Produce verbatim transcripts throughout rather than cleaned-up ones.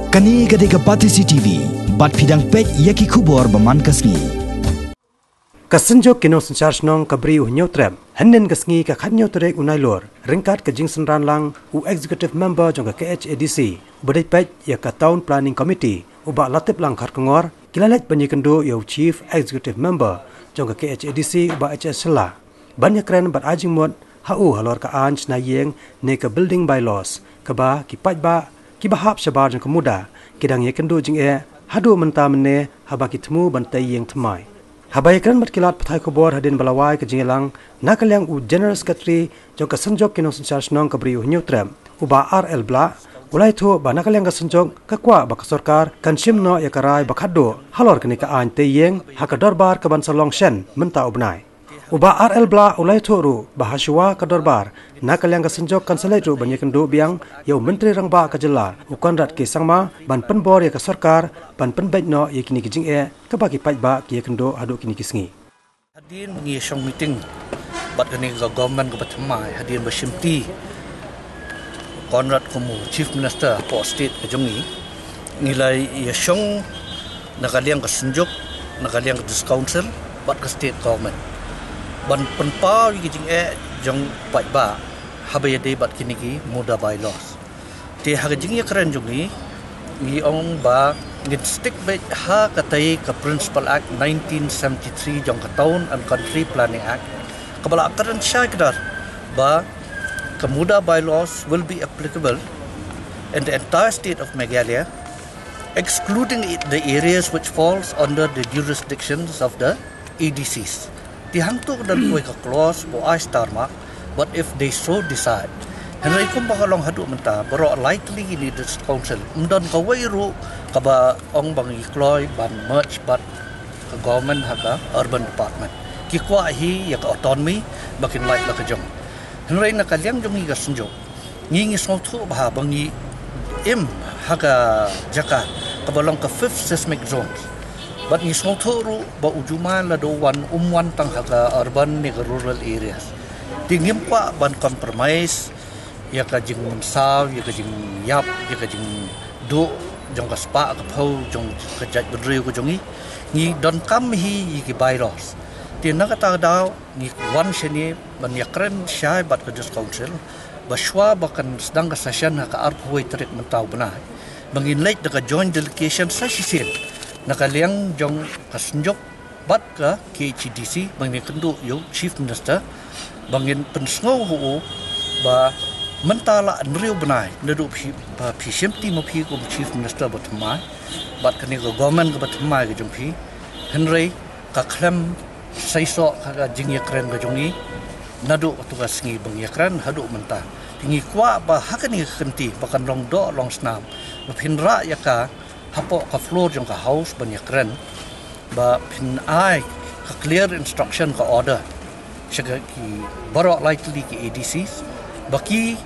Kane ka dei ka Batesi T V, bad phi dang peit ïa ki khubor ba man ka sngi. Ka Synjuk ki Nongsynshar Shnong ka Bri u Hynñiewtrep, hynnin ka sngi ka khathynñiew tarik u Nailur, ryngkat ka jingsynran lang u Executive Member jong ka K H A D C, uba dei peit ïa ka Town Planning Committee, u Bah Latiplang Kharkongor, ki la leit ban ïakynduh ïa u Chief Executive Member jong ka K H A D C, u Bah H S Shylla, ban ïakren bad ai jingmut ha u halor ka aiñ shna ïing ne ka Building Bylaws, kaba ki paidbah kiba hap shabar jong ka MUDA ki dang ïakynduh jingeh haduh mynta mynne, haba ki thmu ban tei ïing thymmai. Haba ïakren bad ki lad pathai khubor hadien ba la wai ka jingïalang na ka liang u General Secretary jong ka Synjuk ki Nongsynshar Shnong ka Bri u Hynñiewtrep, u Bah R L Blah, u la ïathuh ba na ka liang ka Synjuk ka kwah ba ka sorkar kan shim noh ïa ka rai ba khatduh halor kane ka aiñ tei ïing ha ka dorbar kaban sa long shen mynta u bnai. U Bah R L Blah u la ïathuh ruh ba ha shuwa ka dorbar, na ka liang ka Synjuk kan sa leit ruh ban ïakynduh biang ïa u Myntri Rangbah ka jylla, u Conrad K Sangma, ban pynbor ïa ka sorkar ban pynbeit noh ïa kine ki jingeh kaba ki paidbah ki ïakynduh haduh kine ki sngi. Hadien ba ngi ïa shong meeting bad kane ka government kaba thymmai, hadien ba shimti Conrad kum u Chief Minister hapoh state ka jong ngi, ngi la ïa shong na ka liang ka Synjuk, na ka liang ka District Council bad ka state government ban pynpaw ïa ki jingeh jong paidbah haba ïadei bad kine ki MUDA bylaws. Te ha ka jingïakren jong ngi, ngi ong ba ngin stick beit ha katei ka Principal Act nineteen seventy-three jong ka Town and Country Planning Act, kaba la kren shai kdar ba ka MUDA bylaws will be applicable in the entire state of Meghalaya, excluding i-, the areas which falls under the jurisdictions of the A D Cs. Te hangto ka don kawei ka clause ba ai star mark, but if they so decide. Hynrei kumba ka long haduh mynta, baroh lai tylli kine ki District Council, ym don kawei ruh kaba ong ba ngi kloi ban merge bad ka government ha ka urban department. Ki kwah hi ïa ka autonomy ba kin lait la ka jong. Hynrei na ka liang jong ngi ka Synjuk, ngi ngi sngewthuh bha ba ngi im ha ka jaka kaba long ka fifth seismic zone. Bad ngi sngewthuh ruh ba u jumai la dei u wan, um wan tang ha ka urban ne ka rural areas. Te ngim kwah ban compromise ïa ka jingmynsaw, ïa ka jingïap, ïa ka jingduh jong ka spah ka phew jong ka jaitbynriew ka jong ngi. Ngi donkam hi ïa ki bylaws. Te na kata ka daw ngi wan shane ban ïakren shai bad ka District Council ba shuwa ba kan sdang ka session ha ka arphew wei tarik mynta u bnai, ba ngin leit da ka joint delegation sa shisien na ka liang jong ka Synjuk bad ka K H A D C, ba ngin kynduh ïa u Chief Minister, ba ngin pynsngew ha u ba mynta la hynriew bnai naduh phi, ba phi shimti ma phi kum Chief Minister ba thymmai bad kane ka government kaba thymmai ka jong phi. Hynrei ka khlem seisoh ka, ka jingïakren ka jong ngi naduh katu ka sngi ba ngi ïakren haduh mynta. Te ngi kwah ba ha kane ka kynti ba kan long doh long snam, ba phin rah ïa ka hapoh ka floor jong ka House ban ïakren, ba phin ai ka clear instruction, ka order sha ki baroh lai tylli ki A D Cs ba ki,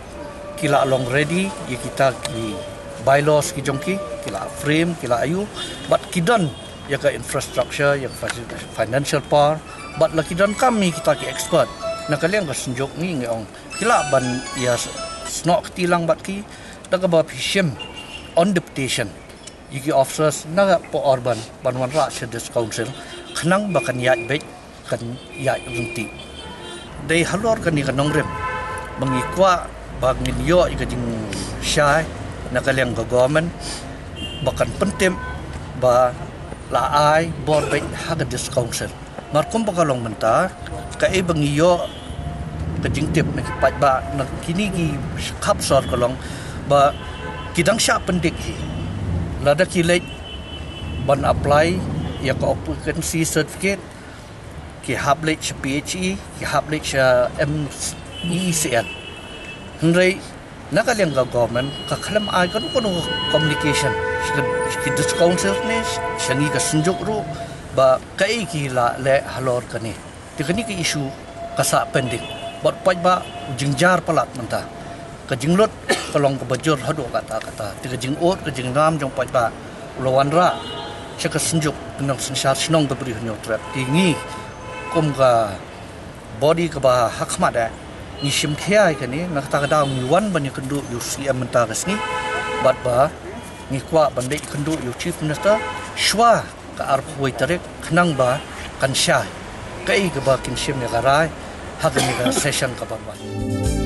ki la long ready ïa kita ki bylaws ki jong ki, ki la frame, ki la ïoh, bad ki don ïa ka infrastructure, ïa ka fi-, financial power, bad la ki donkam ïa kita ki expert. Na ka liang ka Synjuk ngi ngi ong ki lah ban ïa snoh kti lang bad ki da kaba phi shim on deputation ïa ki officers na ka poh urban ban wanrah sha District Council, khnang ba kan ïaid beit, kan ïaid ryntih. Dei halor kane ka nongrim ba ngi kwah ba ngin ïoh ïa ka jingshai na ka liang ka government ba kan pyntip ba la ai bor beit ha ka District Council. Mar kumba ka long mynta, kaei ba ngi ïoh ka jingtip na ki paidbah na kine ki khap sor ka long ba ki dang shah pyndik hi. Lada ki leit ban apply ïa ka occupancy certificate, ki hap leit sha P H E, ki hap leit sha M E C L. Hynrei na ka liang ka government ka khlem ai kano kano communication sha ki, sha ki District Council ne sha ngi ka Synjuk ruh ba kaei ki la leh halor kane. Te kane ka issue ka sah pending. Bad paidbah u jynjar palat mynta. Ka jinglut ka long kaba jur haduh katta katta. Te ka jingud ka jingnam jong paidbah u la wanrah sha ka Synjuk ki Nongsynshar Shnong ka Bri u Hynñiewtrep. Te ngi kum ka body kaba ha khmat eh, ngi shim khia ïa kane, na kata ka daw ngi wan ban ïakynduh ïa u C M mynta ka sngi bad ba Ngi kwah ban leit kynduh ïa u Chief Minister shwa ka arphew tarik khnang ba kan shai kaei kaba kin shim ïa ka rai ha kane ka session ka ban wan.